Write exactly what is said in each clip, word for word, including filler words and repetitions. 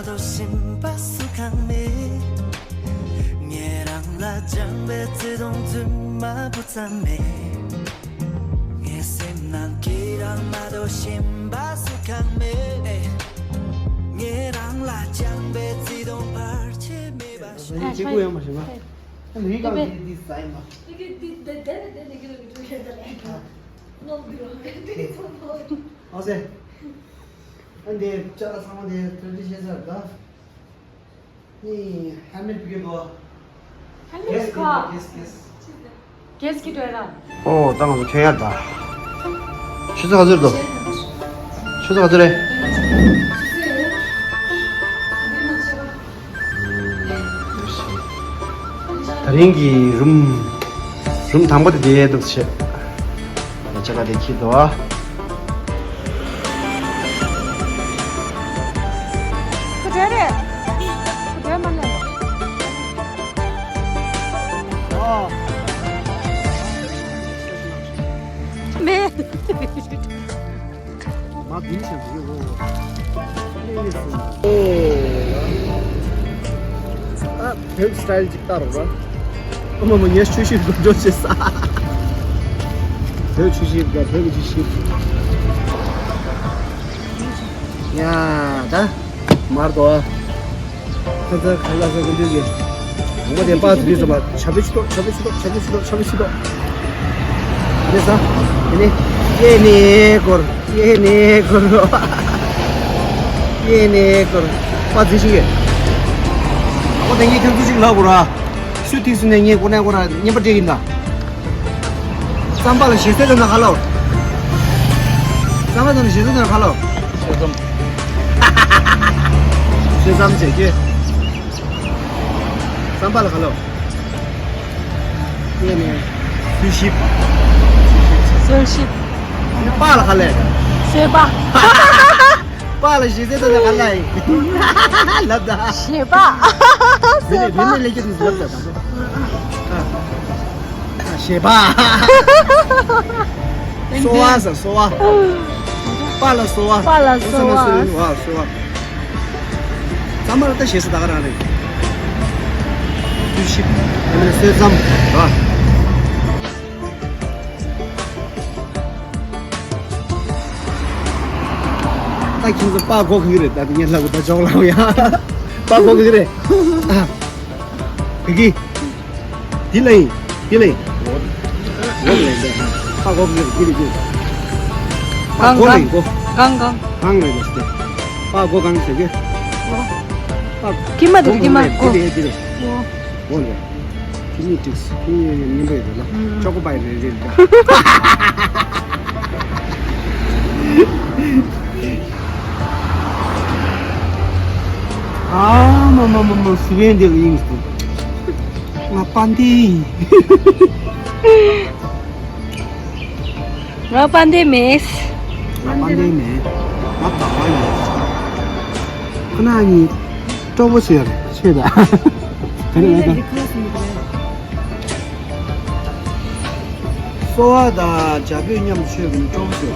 དོ་ཞིམ་པ་སུ་གང་མེད། ངེད་རང་ལ་སྦྱངས་པའི་བརྩེ་དུང་རྫུན་མ་བུ་ཙམ་མེད། ངའི་སེམས་ནང་གི་རང་མ་དོ་ཞིམ་པ་སུ་གང་མེད། ངེད་རང་ལ་སྦྱངས་པའི་བརྩེ་དུང་བར་ཆད་མེད་པ་ཞིག་ཨ་ཁྱེད་སྐུ་ཡོང་མ་ཞིག་ན། ཨ་ལུས་གང་དེ་དེ་ཟ་ཡིན་པ། དེ་གི་དེ་དེ་དེ་དེ་དེ་གི་དེ་གི་དེ་ལ་ཡིན་པ། ནོར་འདི་རོ་དེ་ཚོ་ནོར། ཨ་ཟེ། ཨ་འདི་ཅ་ལག་ཚང་མ་དེ་ཐོན་ཏེ་བྱས་ཚར་ད། ནི་ཧན་མེད་བི་གེ་དོ། ཧན་མེད་གེས་ཁ། གེས་གེས། གེས་ཀྱི་དོ་ར། ཨོ་ད་ང་ཚོ་ཁྱོད་ཡར་ད། ཆུ་ཚོད་ག་ཚོད་རེད་དོ། ཆུ་ཚོད་ག་ཚོད་རེད། ད་རིང་གི་རུམ་རུམ་དང་པོ་དེ་དེ་འདུག་ཆེ། ལ་ཆ་ག་དེ་ཁྱི་དོ། ཁུ་བྲལ་རེད། ཁུ་བྲལ་མ་ལེན། ཨོ། མེད། མ་བིན་ཆེན་པོ་ཡོད། ཨོ། ཨ་བོད་སི་ཊལ་ཅིག་ལྟ་རོགས་ར། ཨ་མ་མ་ངས་ཆུ་ཤིག་འགྲོ་འགྲོ་བྱེད་ས། བོད་ཆུ་ཤིག་དང་བོད་ཀྱི་ཆུ་ཤིག་ཡ་ད། མར་དོ། ཁ་ཚ་ཁ་ལ་ས་ཀུན་དུས་ཀྱི། ངོ་དེ་པ་ཚུ་ལི་ས་མ་ཆ་བེ་ཆུ་ཏོ་ཆ་བེ་ཆུ་ཏོ་ཆ་བེ་ཆུ་ཏོ་ཆ་བེ་ཆུ་ཏོ། དེ་ས། དེ་ནི། ཡེ་ནེ་གོར། ཡེ་ནེ་གོར། ཡེ་ནེ་གོར། པ་ཚུ་ཞིག་གི། ཨོ་དེ་ངས་ཁྱོད་ཚུ་ཞིག་ལབ་གོ་ར། སུ་ཐིག་སུ་ནས་ངས་གོ་ནས་གོ་ར་ཉན་པ་འདྲེ་ཡིན་ད། རྩམ་པ་ལ་ཞེ་སའི་དོན་དག་ག་ལོ། རྩམ་པ་དང་ཞེ་སའི་དོན་དག་ག་ལོ། ཤེ་ཙམ། ཤེ་ཙམ་བྱེད་ཀྱི། རྩམ་པ་ལ་ག་ལོ། ཡེ་ནེ། སུ་ཤིབ། སུ་ཤིབ། པ་ལ་ག་ལེ། སོས་པ། པ་ལ་ཞེ་སའི་དོན་དག་ག་ལ་ཡིན། ལབ་ད། ཞེ་པ། མི་ལེ་མི་ལེ་ལེ་ཀྱི་དུས་ལབ་ད་དང་པོ། ཞེས་པ། སོ་བ་ཟེར་སོ་བ། པ་ལ་སོ་བ། པ་ལ་སོ་བ། སོ་བ། ཚང་མ་ལ་ད་ཞེས་སུ་ད་ག་རང་རེད། དུས་ཤིག་ཨ་མའི་སོས་ཙམ་ར། ད་ཁྱེད་ཚོ་པ་གོ་གི་རེད། ད་དེ་ངས་ལབ་གི་ད་ཅོག་ལབ་ཡ། པ་གོ་གི་རེད། ཨ། གི་གི། དེ་ལ་ཡིན། དེ་ལ་ཡིན། འོ་ལེ་འདི། ཧ་གོ་གི་དེ་ལ་ཡིན། ཧ་གོ་ལ་ཡིན་གོ། གང་གང་། གང་རེད་ལ་སྟེ། ཧ་གོ་གང་ཟེར་གི། ཧ་ཀྱི་མ་དེ་ཀྱི་མ་གོ། དེ་ལ་དེ་ལ། འོ་ལེ། དེ་ནི་ཏིགས་དེ་ནི་ཉིན་པའི་རེད་ལ། ཅོ་ཀོ་པའི་རེད་རེད་ལ། ཨ་མ་མ་མ་མ་སི་བན་དེ་ཡིན་སྟེ། ང་པན་ཏི། ང་པན་ཏི་མེད། ང་པན་ཏི་མེད། ང་ད་བ་ཡིན། ཁོ་ན་གཉིས་སྤྲོ་པོ་ཟེར་ཆེ་ད། དེ་ནས་ད། སོ་བ་དང་ཇ་ཕོད་མཉམ་དུ་མཆོད་ཀྱི་སྤྲོ་པོ་ཟེར།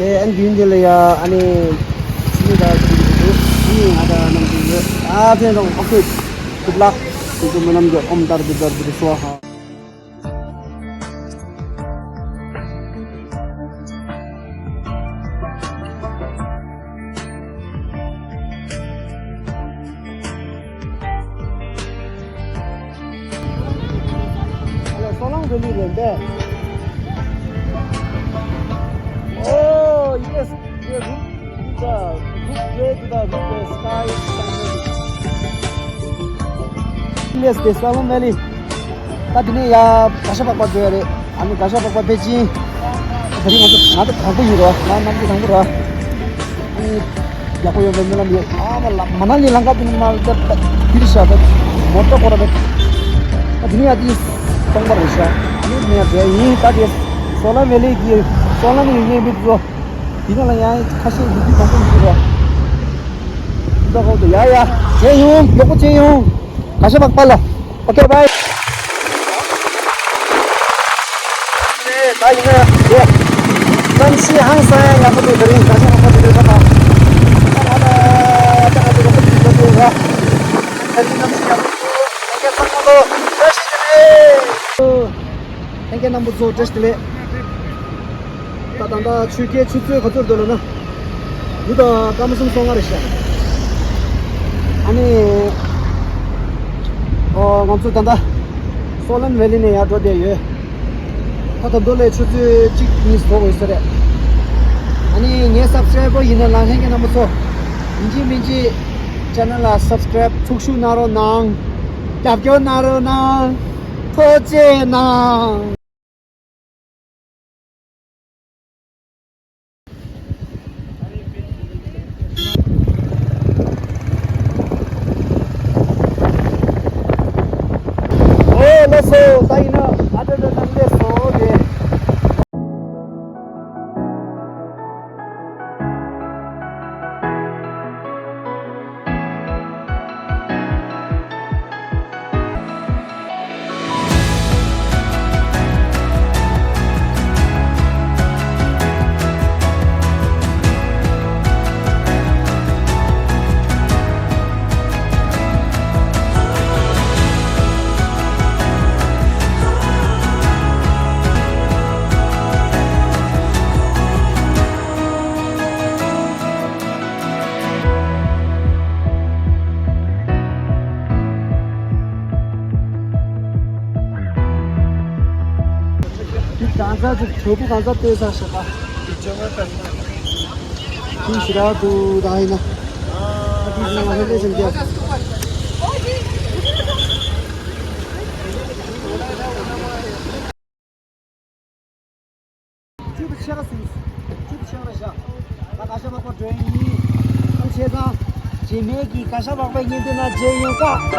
ཨེ་ཨན་དུས་འདི་ལ་ཡ་ཨ་ནི་ཕྱི་མི་དང་ཕྱི་མི་འདུག་ཕྱི་མི་ང་དང་རྣམས་འདུག་ཡོད། ཨ་ཕན་རོང་ཨོ་ཁེ། གུད་ལག། ཁྱེད་ཚོ་མི་རྣམས་ཀྱི་ཨོམ་ཏར་བི་ཏར་བི་སོ་ཧ། སོ་ལང་བེ་ལི་རེད་པས། Oh, yes. Yeah, good. Good, uh, good day to the, the sky. Yes, this Salon Valley. ད་དེ་ནས་ཡ་ག་ཤ་པག་པ་འགྲོ་ཡ་རེད། ཨ་ནི་ག་ཤ་པག་པ་པེ་ཅིན། ད་རིང་ང་ཚོ་ང་ཚོ་དང་པོ་ཡིན་རོ། ང་ནམ་རྒྱུན་དང་པོ་རོ། ཨེ། ཡག་པོ་ཡོད་པའི་སྨོན་ལམ་ཡོད། ཨ་མ་ལ་མ་ན་ལི་ལམ་ཁ་དེ་མ་ལ་ད་ཕིར་ཤ་ད་མོ་ཊ་སྐོར་ར་ད། ཨ་དེ་ནི་ཡ་དེ་སྟོང་པ་རེད་ཤག་ཨ་ནི་ཡ་དེ་ཡིན་ད་དེ་སོ་ལ་མེ་ལི་གི་སོ་ལ་ནི་ཡོད་ངེས་མི་ཚོ། དེ་ན་ལ་ཡང་ཁ་ཤས་ཡིན་དུས་མང་པོ་ཡིན་རོ། འདི་ཧོ་དུ་ཡ་ཡ་བྱས་ཡོང་མགྱོགས་པོ་བྱས་ཡོང་། ག་ཤ་བག་པ་ལ། ཨོ་ཀེ་བྷའི། ད་ཡིན་ན་དེ། གནམ་གཤིས་ཧང་སང་ཡག་པོ་འདུག་དེ་རིང་ག་ཤ་བག་པ་དེ་འདྲ་ད། ད་ད་ད་ད་ད་ད་ད་ད་ད་ད། དེ་རིང་གནམ་གཤིས་ཡག་པོ་འདུག་ལྷན་རྒྱས་ཚང་མ་ལོ་བཀྲ་ཤིས་བདེ་ལེགས། ལྷན་རྒྱས་རྣམ་པ་ཚོ་བཀྲ་ཤིས་བདེ་ལེགས། ད་ད་ལྟ་ཆུ་རྐྱལ་ཆུ་ཚོད་ག་ཚོད་འདུག་ལབ་ན། འདི་ད་སྐར་མ་གསུམ་སོ་ལྔ་རེད་ཤག་ཨ་ནི། ཨོ་ང་ཚོ་ད་ལྟ་སོ་ལན་ཝེ་ལི་ནས་ཡར་འགྲོ་བསྡད་ཡོད། ད་ད་མདོ་ལས་ཆུ་ཚོད་གཅིག་གཉིས་འགྲོ་དགོས་ས་རེད། ཨ་ནི་ངའི་སབ་སི་ཀ་རའི་བར་ཡིན་ན་ལ་ལྷན་རྒྱས་རྣམ་པ་ཚོ། ཡིན་གཅིག་མིན་གཅིག་ཅེ་ནལ་ལ་སབ་སི་ཀ་རའི་བར་ཐུགས་ཤུགས་གནང་རོགས་གནང་། རྒྱབ་སྐྱོར་གནང་རོགས་གནང་། ཐུགས་རྗེ་གནང་། ཨོ་ལགས་སོ། ད་ཡིན་ན་ཨ་ཏྲ་ཏྲ་ནང་ལས་སོ་དེ། འདི་གང་ཟག་ཅིག་གྲོགས་པོ་གང་ཟག་ལྟོས་ས་ཞེས་པ། འདི་ཞེ་དྲག་འདུག་ད་ཡིན་ན། ཨ་འདི་ཡིན་ན་ཧེ་ལས་ཟིན་རྒྱབ། ཆུ་དེ་ཆེ་ར་སོང་། ཆུ་དེ་ཆེ་ར་བཞག་ད་ག་ཤ་བག་པ་འགྲོ་ཡིན། ཨ་བྱས་ཙང་། རྗེས་མའི་གི་ག་ཤ་བག་པའི་བརྙན་ཐུང་ནང་མཇལ་ཡོང་ཀ་ཀ།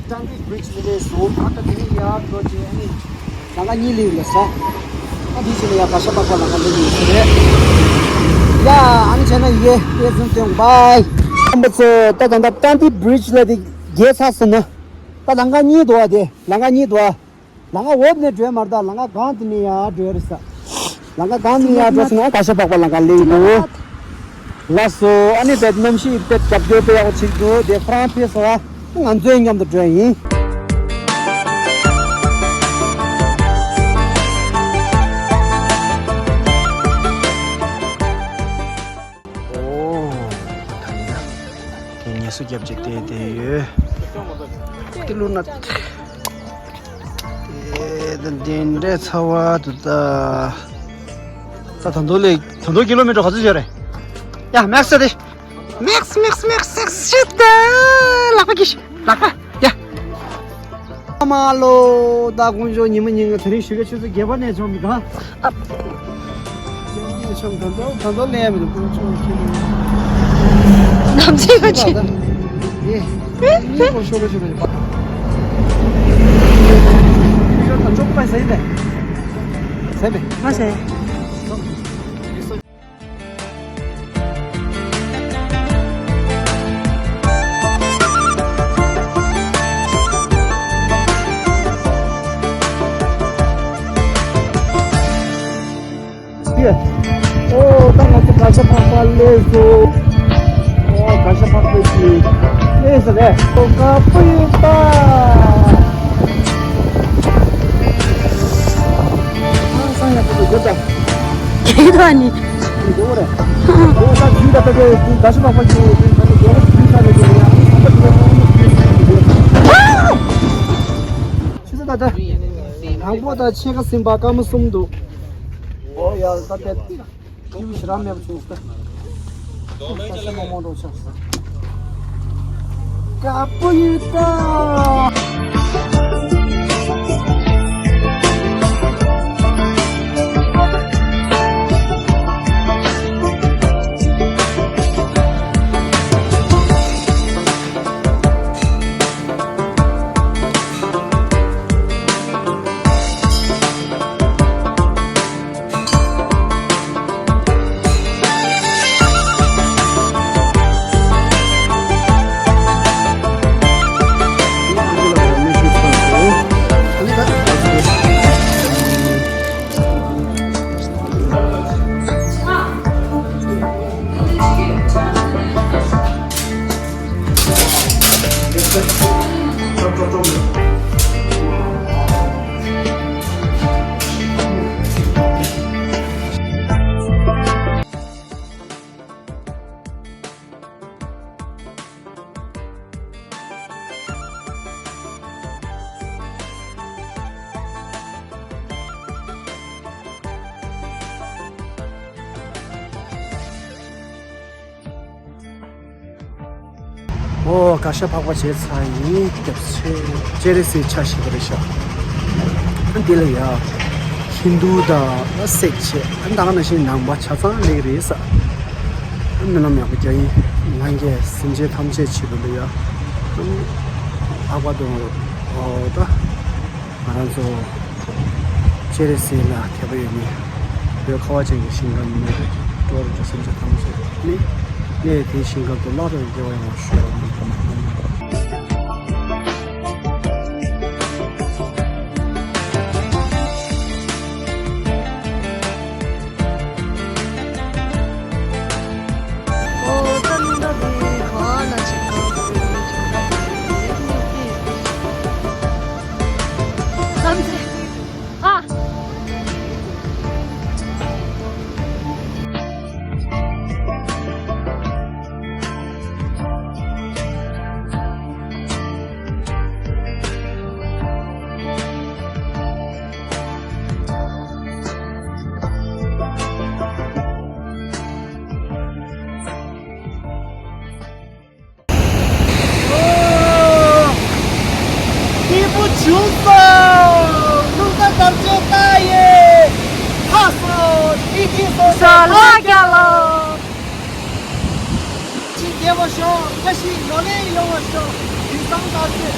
ཀྲང་ཏི་བྷི་རི་ཇི་ལ་སླེབས་སོང་། ཨ་ད་དེ་ནས་ཡར་འགྲོ་རྗེས་ཨ་ནི་ལམ་ཁ་གཉིས་སླེབས་ལ་ས། ཨ་དེ་བྱས་ནས་ཡར་ག་ཤ་པག་པ་ལམ་ཁ་སླེབས་ཡོད་ས་རེད། ཡ་ཨ་ནི་བྱས་ན་ཡེ་ཡེ་ཟིན་ཏེ་བྷའི། རྣམ་པ་ཚོ་ད་ད་ད་ཀྲང་ཏི་བྷི་རི་ཇི་ལ་དེ་རྒྱས་ཚར་སོང་ན། ད་ལམ་ཁ་གཉིས་འདུག་ཨ་དེ་ལམ་ཁ་གཉིས་འདུག་ཨ། ལམ་ཁ་འོག་ནས་འགྲོ་ཡ་མ་རེད་ད། ལམ་ཁ་སྒང་དེ་ནས་ཡར་འགྲོ་ཡ་རེད་ས། ལམ་ཁ་སྒང་ནས་ཡར་འགྲོ་སོང་ན་ག་ཤ་པག་པ་ལམ་ཁ་སླེབས་ཡོང་གི་འདུག་ལགས་སོ། ཨ་ནི་དཔེ་གནམ་གཤིས་དཔེ་རྒྱབ་སྐྱོར་དཔེ་ཡག་པོ་བྱེད་ཀྱི་འདུག་དེ་ཁོ་རང་ཕེབས་སོང་ཨ། ང་ཚོའི་མཉམ་དུ་འགྲོ་ཡ་ཡིན། ཨོ། ད་ཡིན་ན། དེ་ངལ་གསོ་རྒྱབ་ཅིག་བལྟས་བསྡད་ཡོད། དེ་ལུགས་ན། ཨེ་ད་འདི་འདྲའི་ཚ་བ་འདུག་ད། ད་ད་མདོ་ལས་ད་མདོ་ཀི་ལོ་མི་ཊར་ག་ཚོད་ཡོད་རེད། ཡ་མེག་སི་དེ། མེག་སི་མེག་སི་མེག་སི་མེག་སི་ཤི་ད། ལག་པ་གིས་ལག་པ་ཡ། ཨ་མ་ལོ། ད་དཀོན་མཆོག་ཉི་མ་ཉིན་ག་དེ་རིང་ཞུ་ག་ཆུ་ཚོད་བརྒྱད་པ་ནས་བྱུང་མི་ག་ཨ། ཆུང་ད་མདོ་ད་མདོ་ལས་མི་འདུག་དཀོན་མཆོག་ཁྱེད་ནས། ནམ་ཚིག་ག་ཆུ། ད་ད། ཨེ། ཉིན་གོ་ཤོ་ག་ཤོ་ག་ཡོད་པ། ཤོ་ད་ཅོག་པ་ཟེར་ནས། ཟེར་ནས། མ་ཟེར། ཨོ་ད་ང་ཚོ་ག་ཤ་པག་པ་སླེབས་སོང་། ཨོ་ག་ཤ་པག་པ་ཞིག་སླེབས་སོང་རེད། ཨོ་དགའ་པོ་ཡོད་པ། ཨ་སང་ཡག་པོ་འདུག་གོ་ད། ཁྱེད་ད་ནི། འདི་འདྲ་རེད། ཨོ་ད་དུས་ད་ལྟ་དེ་དུས་ག་ཤ་པག་པ་ཞིག་དུས་ད་ལྟ་རྒྱལ་བ་དུས་ད་ལྟ་དེ་ཡང་ཨ་ད་དེ་ཡང་ཨ་ད་དེ་ཡང་ཨ་ད་དེ་ཡང་། ཆུ་ཚོད་ད་ལྟ། དང་པོ་དང་ཕྱེད་ཀ་ཟིན་པ་སྐར་མ་གསུམ་འདུག་ཨོ་ཡ། ད་དེ་སྐྱིད་པོ་ཞེ་དྲག་མེད་པ་བྱུང་སོང་། ད་ཤ་མང་མང་འགྲོ་ཆགས་སོང་། དགའ་པོ་ཡོད་ད། ཨོ། ག་ཤ་ཕག་པ་བྱས་ཚར་ཡིན། སྐྱབས་ཆེ། སྤྱན་རས་གཟིགས་ཆ་ཞིག་རེད་ཤག་འདི་ལ་ཡ། ཧིན་དུ་དང་སེག་བྱས། ཨ་ད་ག་ནང་བཞིན་ནང་པ་ཆ་ཚང་སླེབས་རེད་ས། ཨ་སྨོན་ལམ་ཡག་པོ་རྒྱག་ཡིན། ང་རྒྱལ་སེམས་ཅན་ཐམས་ཅད་ཆེད་དུ་འདི་ཡ། ཨ་ལྷག་པར་དུ་ཨོ་ད། ང་རང་ཚོ་སྤྱན་རས་གཟིགས་ལ་དད་པ་ཡོད་མཁན། བོད་ཁ་བ་ཅན་གྱི་ཞིང་ཁམས་མི་སྤྲོ་བ་རུ་སེམས་ཅན་ཐམས་ཅད་ནི། གནས་དེའི་ཞིང་ཁམས་དུ་བླ་རེ་དགེ་བ་ཡོང་བར་ཤོག་སྐྱིད་པོ་བྱུང་སོང་། ལུག་ཏ་དར་ལྕོག་ལྟ་ཡེ། ཧ་སོ། ཨི་ཐི་སོ་སོ་ལ་རྒྱ་ལོ། ཅི་རྒྱལ་བ་ཤོག་ཁ་ཤི་ལོ་ལེ་ཡོང་བ་ཤོག་དུས་སང་ད་ཚེ་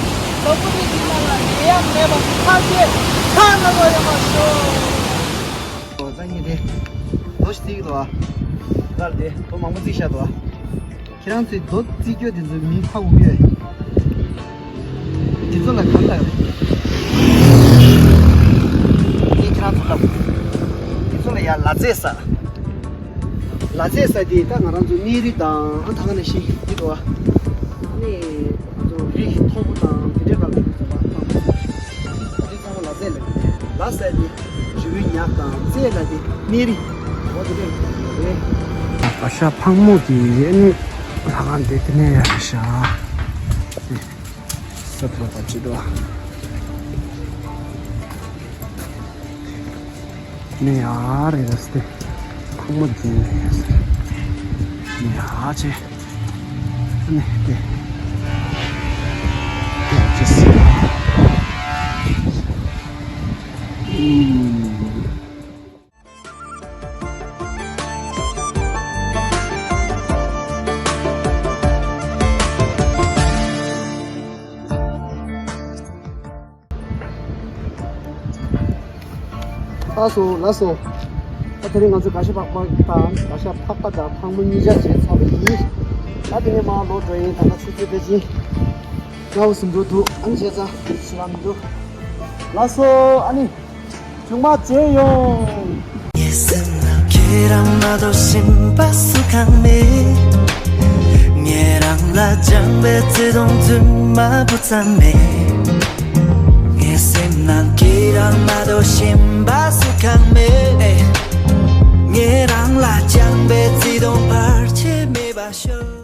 ལོ་བུ་རི་ཞིག་ལ་ལ་ཡེ་ཡ་མེད་པ་ཁ་ཤས་ཁ་ན་རོ་ཡོང་བ་ཤོག་ཨོ་ཙང་ཉིད་དེ་ལོ་ཞིག་རྩིས་ཀྱི་འདུག་ཨ། ལར་དེ་ལོ་མང་པོ་རྩིས་བཞག་འདུག་ཨ། ཁྱེད་རང་ཚོའི་རྡོ་རྩིས་སྐྱོ་དེ་ཚོའི་མིང་ཧ་གོ་གི་ཡོད། དེ་ཚོ་ལ་གང་ལ་རེད། དེ་ཁྱེད་རང་ཚོ་ལ་དེ་ཚོ་ལ་ཡ་ལ་རྫས་ས། ལ་རྫས་ས་དེ་ད་ང་རང་ཚོ་གནས་རི་དང་ཨ་ཐ་ག་ནས་ཤི་དེ་འདུག་ཨ། ནས་ང་ཚོ་རི་མཐོ་པོ་དང་དེ་འདྲའི་སྐབས་ལ་ཚོ་པ་དང་། དེ་ཚང་མ་ལ་རྫས་ལ་ལ་ས་དེ། ཞུ་བའི་ཉག་དང་རྩེ་ལ་དེ་གནས་རི། འོ་དེ་འདྲ་ཡོད་རེད། ག་ཤ་ཕག་མོ་དེ་ཨ་ནི་ལྷ་ཁང་དེ་དེ་ནས་ཡར་ཤ་དེ་ས་ཐོབ་པ་ཅི་དོ་ནས་ཡར་རེད་ཟེར་ཏེ་ཕག་མོ་དེ་ནས་ཡར་ཟེར་ནས་ཡར་ཆེ་ནས་དེ་དེ་ཅི་ཟེར། ལགས་སོ་ལགས་སོ། ད་དེ་རིང་ང་ཚོ་ག་ཤ་ཕག་པ་དང་ག་ཤ་ཕག་པ་དང་ཕག་མོ་གཉིས་ཆ་བྱས་ཚར་བ་ཡིན། ད་དེ་ནས་མར་ལོག་འགྲོ་ཡིན། ད་ང་ཚོ་ཚོད་ལྟ་ཅིང་། ང་འུ་སུ་འགྲོ་འདུག་ཨ་ནི་བྱས་ཙང་ཞུ་ལ་མི་འདུག་ལགས་སོ། ཨ་ནི། ཆུང་མ་བྱས་ཡོང་། ངའི་སེམས་ནང་ཁྱེད་རང་མ་གཏོགས་གཞན་པ་སུ་གང་མེད། ངས་རང་ལ་སྦྱངས་པའི་བརྩེ་དུང་རྫུན་མ་བུ་ཙམ་མེད། ངའི་སེམས་ནང་ཁྱེད་རང་མ་གཏོགས་གཞན་པ་སུ་གང་མེད། ངས་རང་ལ་སྦྱངས་པའི་བརྩེ་དུང་བར་ཆད་མེད་པ་ཤོག